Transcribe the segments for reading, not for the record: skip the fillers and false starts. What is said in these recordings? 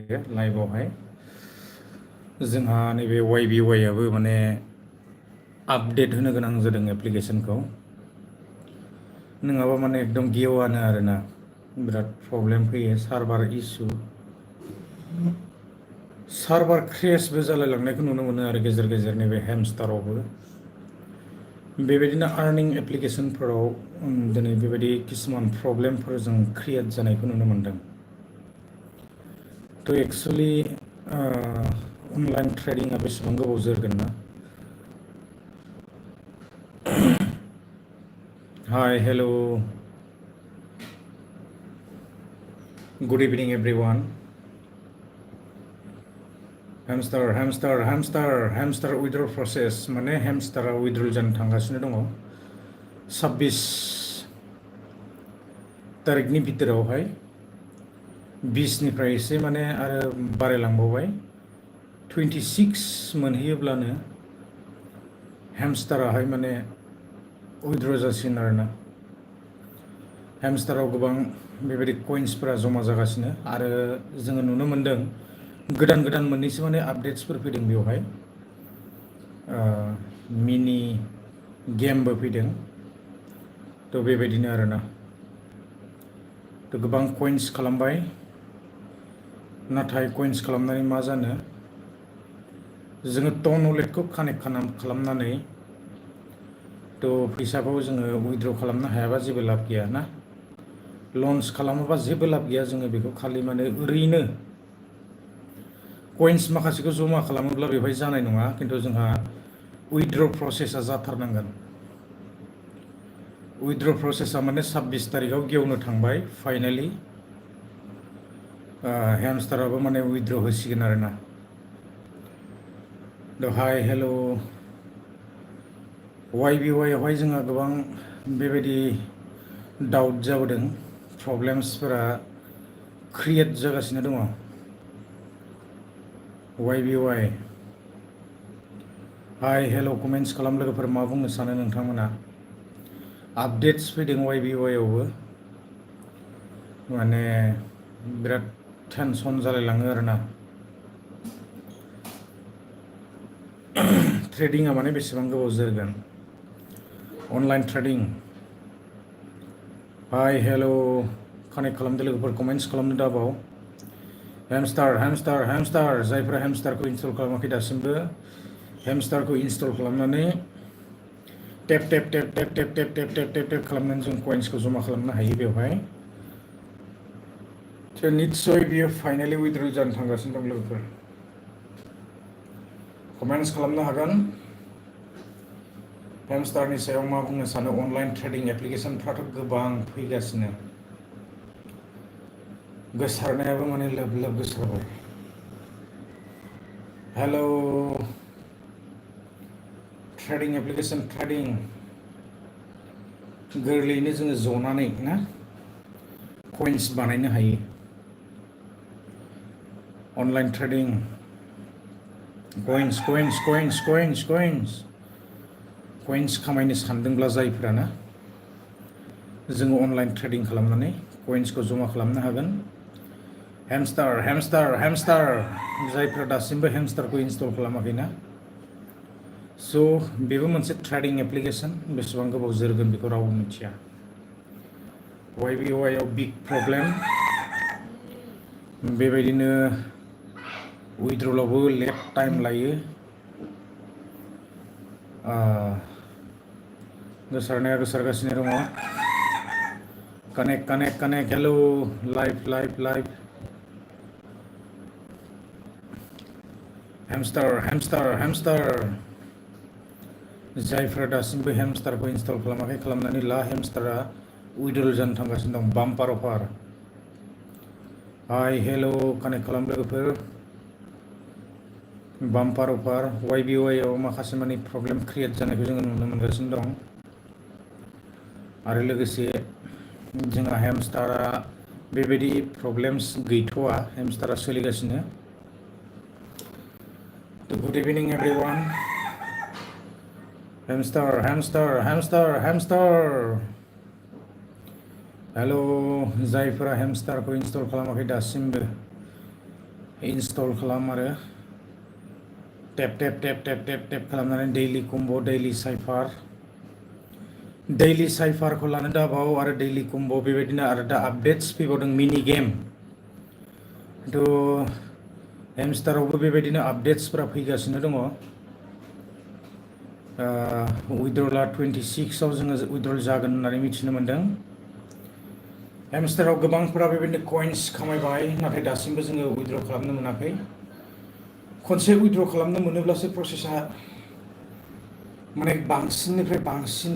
दायो लाइभआवहाय जोंहा नैबे YBY आबो माने आपडेट होनो गोनां जादों एप्लिकेशनखौ नङाबा माने एकदम गेवानो आरोना बिराद प्रब्लेम फैयो सार्भार इसु सार्भार क्रेशबो जालायलांनायखौ नुनो मोनो आरो गेजेर गेजेर नैबे हेमस्टारावबो बेबायदिनो आर्निं एप्लिकेशनफोराव दिनै बेबायदि किसुमान प्रब्लेमफोर जों क्रिएट जानायखौ नुनो मोनदों थ' एक्सुवेलि अनलाइन ट्रेडिंआ बेसेबां गोबाव जोरगोन ना हाय हेल' गुड इभिनिं एभ्रिवान हेमस्टार उइड्रल प्रसेस माने हेमस्टारा उइड्रल जानो थांगासिनो दङ 26 तारिखनि भितरावहाय 20 निफ्राय एसे माने आरो बारायलांबावबाय 26 मोनहैयोब्लानो हेमस्टाराहाय माने उइड्र जासिगोन आरोना हेमस्टाराव गोबां बेबायदि कइन्सफोरा जमा जागासिनो आरो जोङो नुनो मोन्दों गोदान गोदान मोननैसो माने आपडेट्सफोर फैदों बेवहाय मिनि गेमबो फैदों थ' बेबायदिनो आरोना थ' गोबां कइन्स खालामबाय नाथाय कइन्स खालामनानै मा जानो जोङो टन वालेटखौ कानेक्ट खालामनानै थ' फैसाखौ जोङो उइड्र खालामनो हायाबा जेबो लाब गैया ना लन्च खालामोबा जेबो लाब गैया जोङो बेखौ खालि माने ओरैनो कइन्स माखासेखौ जमा खालामोब्ला बेवहाय जानाय नङा खिन्थु जोंहा उइड्र प्रसेसा जाथारनांगोन उइड्र प्रसेसा माने 26 तारिखाव गेवनो थांबाय फाइनालि हेमस्टाराबो माने उइड्र होसिगोन आरोना हाय हेल' YBY आवहाय जोंहा गोबां बेबायदि डाउट जाबोदों प्रब्लेम्सफोरा क्रिएट जागासिनो दङ YBY हाय हेल' कमेन्ट्स खालाम लोगोफोर मा बुंनो सानो नोंथांमोना आपडेट्स फैदों YBY आवबो माने बिराद टेनसन जालायलाङो आरोना ट्रेडिंआ माने बेसेबां गोबाव जोरगोन online trading hi hello' connect खालामदो लोगोफोर कमेन्ट्स खालामनो दाबाव हेमस्टार जायफोरा हेमस्टारखौ इनस्टल खालामाखै दासिमबो हेमस्टारखौ इनस्टल खालामनानै टेप खालामनानै जों कइन्सखौ जमा खालामनो हायो बेवहाय निस्सय बियो फाइनालि उइड्रल जानो थांगासिनो दं लोगोफोर कमेन्ट्स खालामनो हागोन हेमस्टारनि सायाव मा बुंनो सानो अनलाइन ट्रेडिं एप्लिकेशनफ्राथ' गोबां फैगासिनो गोसारनायाबो माने लोब लोब गोसारबाय हेल' ट्रेडिं एप्लिकेशन ट्रेडिं गोरलैयैनो जोङो जनानै ना कइन्स बानायनो हायो अनलाइन ट्रेडिं कइन्स खामायनो सानदोंब्ला जायफोरा ना जोङो अनलाइन ट्रेडिं खालामनानै कइन्सखौ जमा खालामनो हागोन हेमस्टार जायफोरा दासिमबो हेमस्टारखौ इनस्टल खालामाखैना स' बेबो मोनसे ट्रेडिं एप्लिकेशन बेसेबां गोबाव जोरगोन बेखौ रावबो मिथिया YBY आव बिग प्रब्लेम बेबायदिनो उइड्रलावबो लेट टाइम लायो गोसारनाया गोसारगासिनो दङ कानेक्ट हेल' लाइभ हेमस्टार जायफोरा दासिमबो हेमस्टारखौ इनस्टल खालामाखै खालामनानै ला हेमस्टारा उइड्रल जानो थांगासिनो दं बाम्पार अफार हाय हेल' कानेक्ट खालाम लोगोफोर बाम्पार अफार YBY आव माखासे माने प्रब्लेम क्रिएट जानायखौ जोङो नुनो मोनगासिनो दं आरो लोगोसे जोंहा हेमस्टारा बेबायदि प्रब्लेम्स गैथ'वा हेमस्टारा सोलिगासिनो गुड इभिनिं एभ्रिवान हेमस्टार हेल' जायफोरा हेमस्टारखौ इनस्टल खालामाखै दासिमबो install खालाम आरो टेप खालामनानै daily combo daily cipher खौ लानो दाबाव आरो daily combo बेबायदिनो आरो दा updates फैबावदों mini game थ' hamsterआवबो बेबायदिनो updatesफोरा फैगासिनो दङ withdrawal 26 आव जोङो withdrawal जागोन होननानै मिथिनो मोनदों hamsterआव गोबांफोरा बेबायदिनो coins खामायबाय नाथाय दासिमबो जोङो withdraw खालामनो मोनाखै खनसे withdraw खालामनो मोनोब्लासो प्रसेसा माने बांसिननिफ्राय बांसिन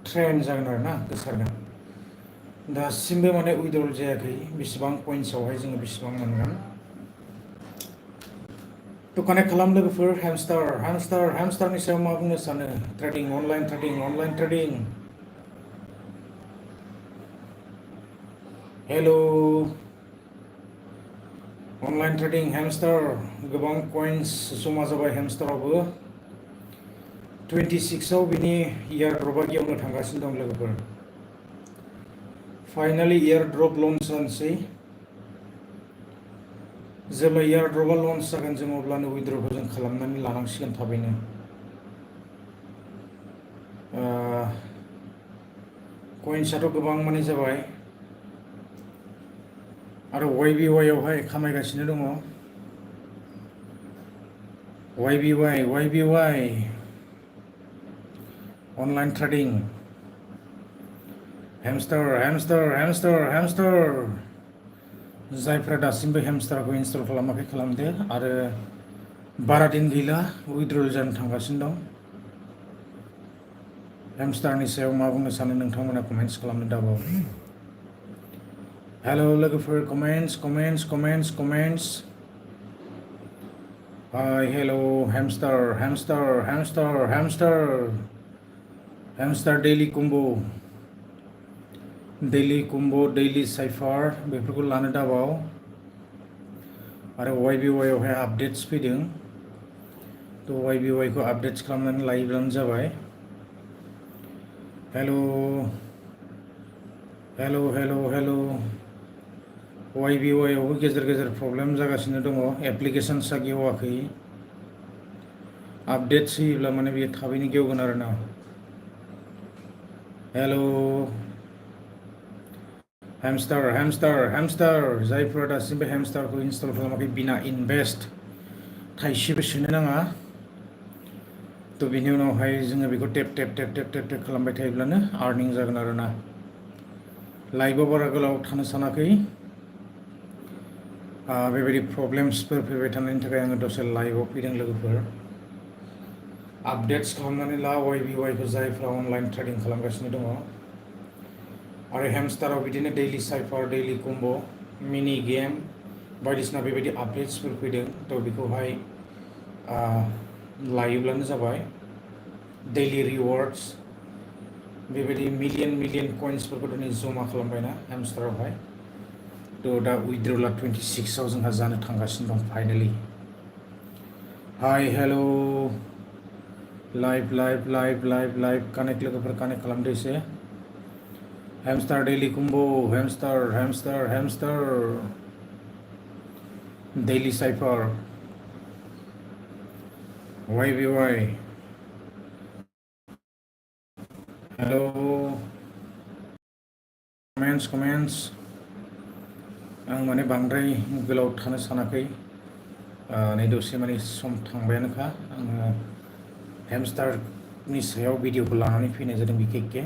ट्रेन्ड जागोन आरो ना गोसारगोन दासिमबो माने withdrawal जायाखै बेसेबां coinsआवहाय जोङो बेसेबां मोनगोन थ' कानेक्ट खालाम लोगोफोर hamsterनि सायाव मा बुंनो सानो trading online trading hello online trading hamster गोबां कइन्स जमा जाबाय hamsterआवबो 26 आव बिनि एयारड्रपआ गेवनो थांगासिनो दं लोगोफोर फाइनालि एयारड्रप लन्च जानोसै जेब्ला एयारड्रपआ लन्च जागोन जों अब्लानो withdrawखौ जों खालामनानै लानांसिगोन थाबैनो कइन्सआथ' गोबां माने जाबाय आरो YBY आवहाय खामायगासिनो दङ YBY अनलाइन ट्रेडिं hamster जायफ्रा दासिमबो hamsterखौ इनस्टल खालामाखै खालामदो आरो बारा दिन गैला withdrawal जानो थांगासिनो दं hamsterनि सायाव मा बुंनो सानो नोंथांमोना कमेन्ट्स खालामनो दाबाव हेलौ लोगोफोर कमेन्ट्स हाय hello hamster daily combo daily cipher बेफोरखौ लानो दाबाव आरो YBY आवहाय आपडेट्स फैदों थ' YBY खौ आपडेट्स खालामनानै लायोब्लानो जाबाय हेलौ YBY आवबो गेजेर प्रब्लेम जागासिनो दङ एप्लिकेशनसा गेवाखै आपडेट्स होयोब्ला माने बेयो थाबैनो गेवगोन आरो ना हेलौ hamster जायफोरा दासिमबो hamsterखौ इनस्टल खालामाखै बिना इनभेस्ट थाइसेबो सोनो नाङा थ' बिनि उनावहाय जोङो बेखौ टेप खालामबाय थायोब्लानो आर्निं जागोन आरो ना लाइभआव बारा गोलाव थानो सानाखै बेबायदि प्रब्लेम्सफोर फैबाय थानायनि थाखाय आङो दसे लाइभआव फैदों लोगोफोर आपडेट्स खालामनानै ला YBY खौ जायफ्रा अनलाइन ट्रेडिं खालामगासिनो दङ आरो hamsterआव बिदिनो daily cipher daily combo मिनि गेम बायदिसिना बेबायदि आपडेट्सफोर फैदों थ' बेखौहाय लायोब्लानो जाबाय daily rewards बेबायदि मिलियन कइन्सफोरखौ दिनै जमा खालामबायना hamsterआवहाय थ' दा withdrawal 26 आव जोंहा जानो थांगासिनो दं फाइनालि हाय हेलौ लाइभ कानेक्ट लोगोफोर कानेक्ट खालामदो एसे hamster daily combo hamster daily cipher YBY hello comments आं माने बांद्राय गोलाव थानो सानाखै नै दसे माने सम थांबायानोखा आङो hamsterनि सायाव भिडिअखौ लानानै फैनाय जादों बिखेकखे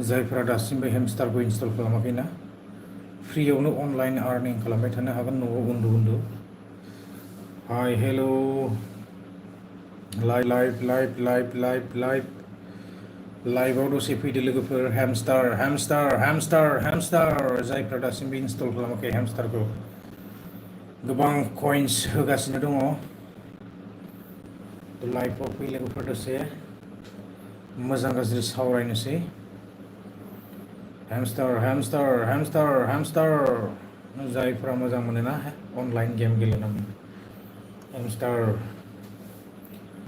जायफोरा दासिमबो hamsterखौ इनस्टल खालामाखैना फ्रियावनो अनलाइन आर्निं खालामबाय थानो हागोन न'आव उन्दु हाय हेलौ लाइभआव दसे फैदो लोगोफोर hamster जायफ्रा दासिमबो इनस्टल खालामाखै hamsterखौ गोबां कइन्स होगासिनो दङ लाइभआव फै लोगोफोर दसे मोजां गाज्रि सावरायनोसै hamster जायफ्रा मोजां मोनोना अनलाइन गेम गेलेनानै hamster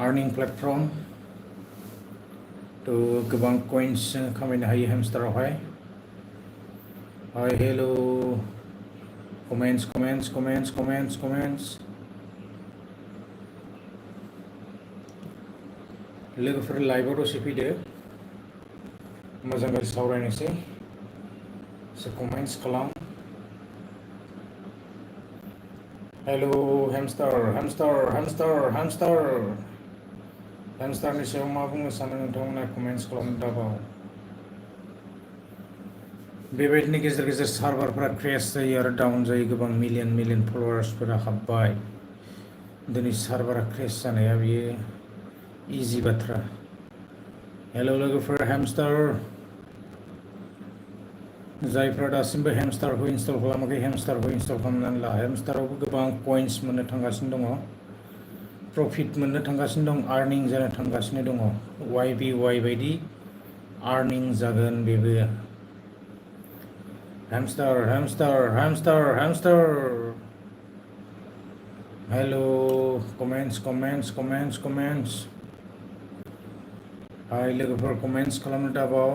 आर्निं प्लेटफर्म थ' गोबां कइन्स खामायनो हायो hamsterआवहाय हाय हेलौ कमेन्ट्स लोगोफोर लाइभआव दसे फैदो मोजां गाज्रि सावरायनोसै एसे कमेन्ट्स खालाम हेलो हेमस्टारनि सायाव मा बुंनो सानो नोंथांमोना कमेन्ट्स खालामनो दाबाव बेबायदिनो गेजेर गेजेर सार्भारफोरा क्रेश जायो आरो डाउन जायो गोबां मिलियन फलोवार्सफोरा हाबबाय दिनै सार्भारा क्रेश जानाया बियो इजि बाथ्रा हेलो लोगोफोर हेमस्टार जायफ्रा दासिमबो हेमस्टारखौ इनस्टल खालामाखै हेमस्टारखौ इनस्टल खालामनानै ला हेमस्टारावबो गोबां कइन्स मोननो थांगासिनो दङ प्रफिट मोननो थांगासिनो दं आर्निं जानो थांगासिनो दङ YBY बायदि आर्निं जागोन बेबो Hamster. Hello, comments. Hi, लोगोफोर कमेन्ट्स खालामनो दाबाव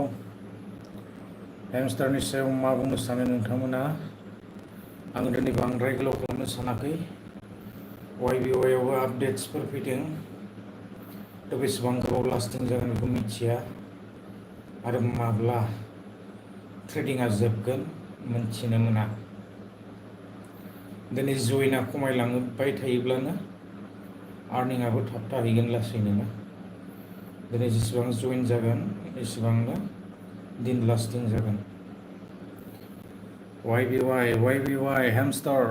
हेमस्टारनि सायाव मा बुंनो सानो नोंथांमोना आं दिनै बांद्राय गोलाव खालामनो सानाखै YBY आवबो आपडेट्सफोर फैदों थ' बेसेबां गोबाव लास्टिं जागोन बेखौ मिथिया आरो माब्ला ट्रेडिंआ जोबगोन मोनथिनो मोना दिनै जइना खमायलांबाय थायोब्लानो आर्निंआबो थाबथाहैगोन लासैनो दिनै जेसेबां जइन जागोन एसेबांनो दिन लास्टिं जागोन YBY hamster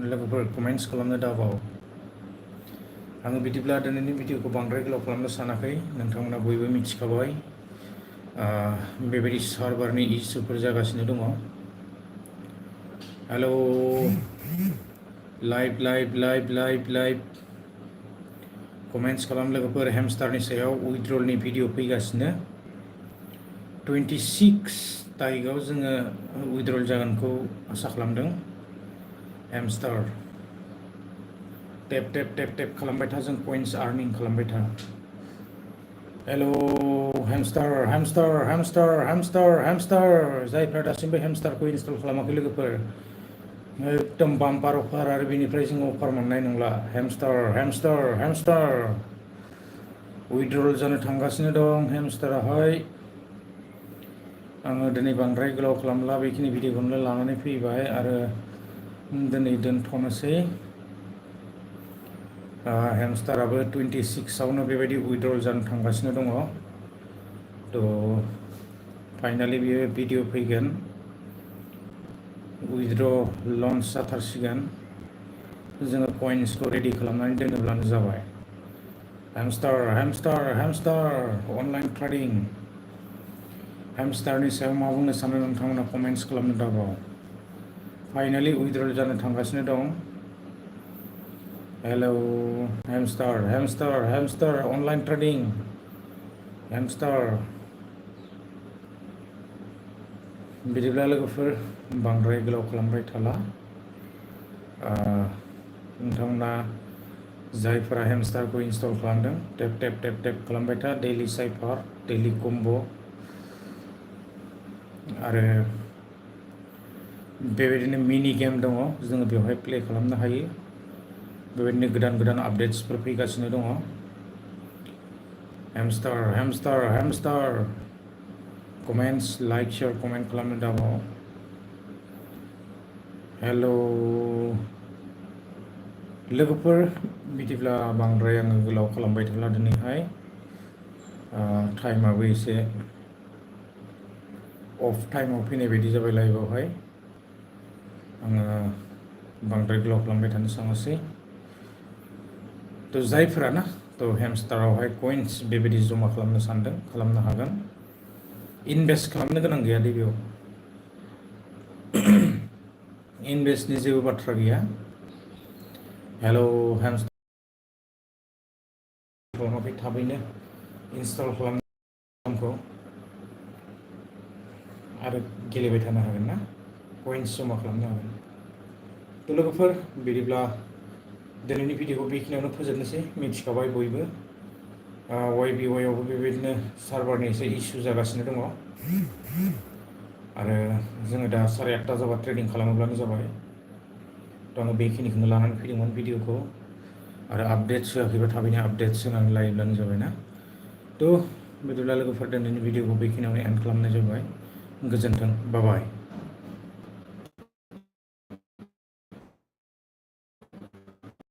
लोगोफोर कमेन्ट्स खालामनो दाबाव आङो बिदिब्ला दिनैनि भिडिअखौ बांद्राय गोलाव खालामनो सानाखै नोंथांमोना बयबो मिथिखाबाय बेबायदि सार्भारनि इसुफोर जागासिनो दङ हेलो लाइभ कमेन्ट्स खालाम लोगोफोर हेमस्टारनि सायाव उइथड्रलनि भिडिअ फैगासिनो 26 तारिखआव जोङो उइथड्रल जागोनखौ आसा खालामदों हेमस्टार टेप खालामबाय था जों कइन्स आर्निं खालामबाय था हेलो हेमस्टार जायफ्रा दासिमबो हेमस्टारखौ इनस्टल खालामाखै लोगोफोर एकदम बाम्पार अफार आरो बेनिफ्राय जों अफार मोननाय नंला हेमस्टार उइथड्रल जानो थांगासिनो दं हेमस्टाराहाय आङो दिनै बांद्राय गोलाव खालामला बेखिनि भिडिअखौनो लानानै फैबाय आरो दिनै दोनथ'नोसै हेमस्टाराबो 26आवनो बेबायदि उइथड्रल जानो थांगासिनो दङ थ' फाइनालि बियो भिडिअ फैगोन उइथड्र लन्च जाथारसिगोन जोङो कइन्सखौ रेडि खालामनानै दोनोब्लानो जाबाय हेमस्टार अनलाइन ट्रेडिं हेमस्टारनि सायाव मा बुंनो सानो नोंथांमोना कमेन्ट्स खालामनो दाबाव फाइनालि उइथड्रल जानो थांगासिनो दं हेलो हेमस्टार अनलाइन ट्रेडिं हेमस्टार बिदिब्ला लोगोफोर बांद्राय गोलाव खालामबाय थाला नोंथांमोना जायफोरा हेमस्टारखौ इनस्टल खालामदों टेप खालामबाय था डेलि साइफार डेलि कम्ब' आरो बेबायदिनो मिनि गेम दङ जोङो बेवहाय प्ले खालामनो हायो बेबायदिनो गोदान आपडेट्सफोर फैगासिनो दङ हेमस्टार कमेन्ट्स लाइक शेयार कमेन्ट खालामनो दाबाव हेलो लोगोफोर बिदिब्ला बांद्राय आङो गोलाव खालामबाय थाला दिनैहाय टाइमाबो एसे अफ टाइमाव फैनाय बायदि जाबाय लाइभआवहाय आङो बांद्राय गोलाव खालामबाय थानो सानासै थ' जायफोरा ना थ' हेमस्टारावहाय कइन्स बेबायदि जमा खालामनो सानदों खालामनो हागोन इनभेस्ट खालामनो गोनां गैया दे बेयाव इनभेस्टनि जेबो बाथ्रा गैया हेलो हेमस्टार खालामाखै थाबैनो इनस्टल खालामखौ आरो गेलेबाय थानो हागोन ना कइन्स जमा खालामनो हागोन थ' लोगोफोर बिदिब्ला दिनैनि भिडिअखौ बेखिनियावनो फोजोबनोसै मिथिखाबाय बयबो YBY आवबो बेबायदिनो सार्भारनि एसे इसु जागासिनो दङ आरो जोङो दा 8:30 जाबा ट्रेडिं खालामोब्लानो जाबाय। थ' आङो बेखिनिखौनो लानानै फैदोंमोन भिडिअखौ। आरो आपडेट्स होआखैबा थाबैनो आपडेट्स होनानै लायोब्लानो जाबाय ना। थ' बिदिब्ला लोगोफोर दिनैनि भिडिअखौ बेखिनियावनो एन्ड खालामनाय जाबाय। गोजोन्थों, बाय बाय।